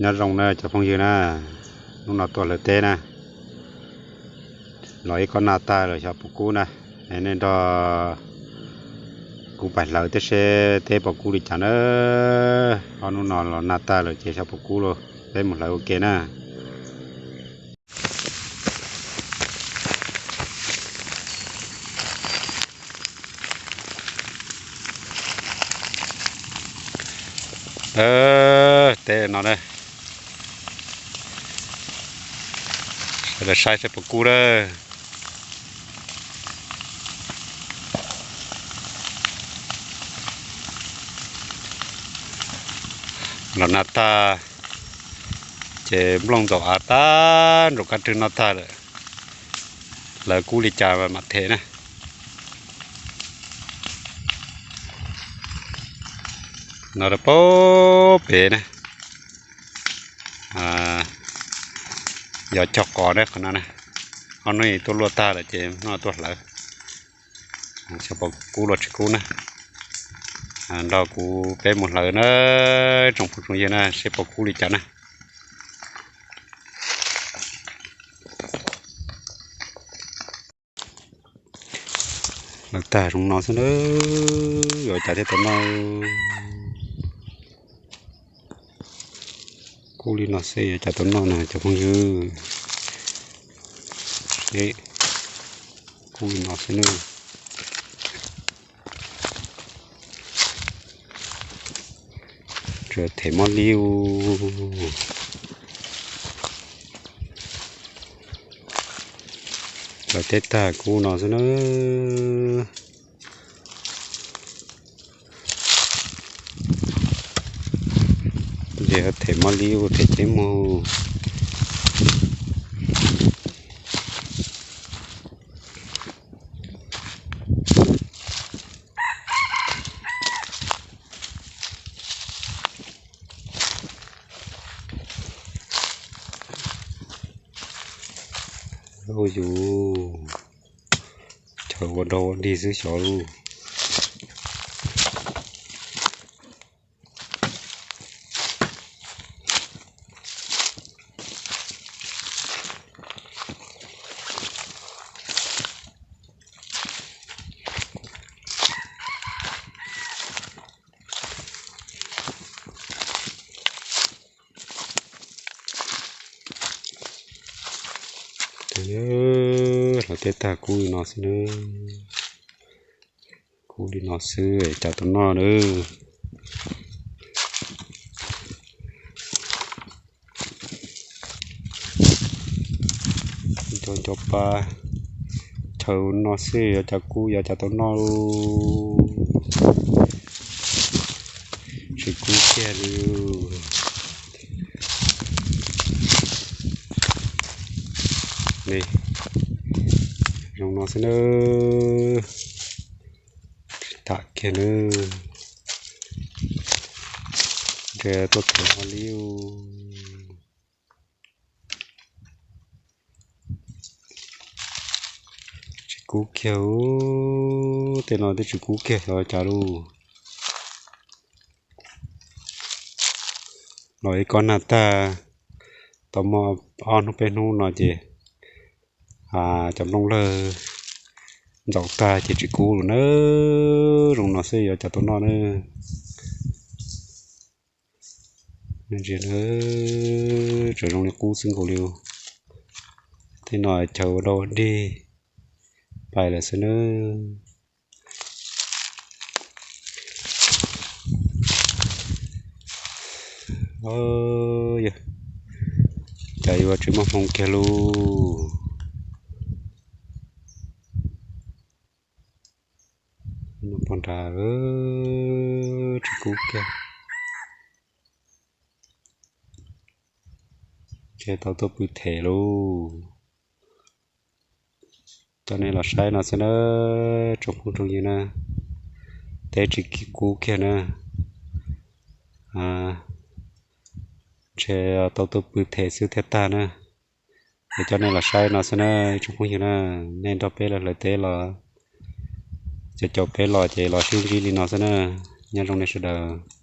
Nyob zoo na cov phooj ywg na, hnub no tuaj hlawv teb na, los ib kob nag tag lawm xyov puas kub na. Es nej nrog kuv pais hlawv teb seb teb puas kub li cas na. Ob hnub no los nag tag lawm ces xyov puas kub los peb mus hlawv ua ke na. Teb no na, sawv daws saib seb puas kub na. Los nag tag ces nplooj ntxaum av tag nraum kab rwg no tag lawm. Lawv kub li cas mam them na. No rau pem na, yog cog qos na qhov no na. Ob hnub tuaj luaj tag lawm ces hnub no tuaj hlawv, xyov puas kub los tsis kub na. Nrog kuv peb mus hlawv na, tsoom phooj tsoom ywg na, seb puas kub li cas na. Hlawv tag zoo no xwb na, yuav cas thiaj tau noj. Kub li no xwb yuav cas tau noj na cov phooj ywg. Kub li no xwb na. Them mob li ub. Hlawv teb tag kub no xwb na. Ces them mob li ub, them ceeb mus. Ua yus chaw ua dog ua dig xwb xyov lauj. Hlawv teb tag kub li no xwb na. Kub li no xwb cas tau noj na. Nco nco pa chaw no xwb yuav cas kub yuav cas tau noj. Tsis kub kiag li. Zoo no xwb na. Tsis tham kiag na. Ntshe tuaj them mob li ub. Tsis kub kiag, tej no twb tsis kub kiag xyov cas lauj. Los ib kob nag tag tau muaj ob hnub peb hnub no ces cov nplooj lawg ntxaum tag ces tsis kub lawm na. Zoo no xwb yuav cas tau noj na. Ntsia na, tseem zoo li qub xwb nkaus li. Tej no chaw ua dog ua dig pais lawm xwb na. Yog cas yuav tsis muaj hmoo kiag lauj. Pog nrad tsis kub kiag. Ces tau tuaj pw them lauj. Coj nej los saib no xwb na, tsoom phooj tsoom ywg na. Teb tsis kub kiag na. Ntshe tau tuaj pw them xwb thiaj tag na. Es coj nej los saib no xwb na, tsoom phooj ywg na. Nej nrog peb los hlawv teb los, caum caum peb los ces los sib ntsib li no xwb na. Nyob zoo nej sawv daws.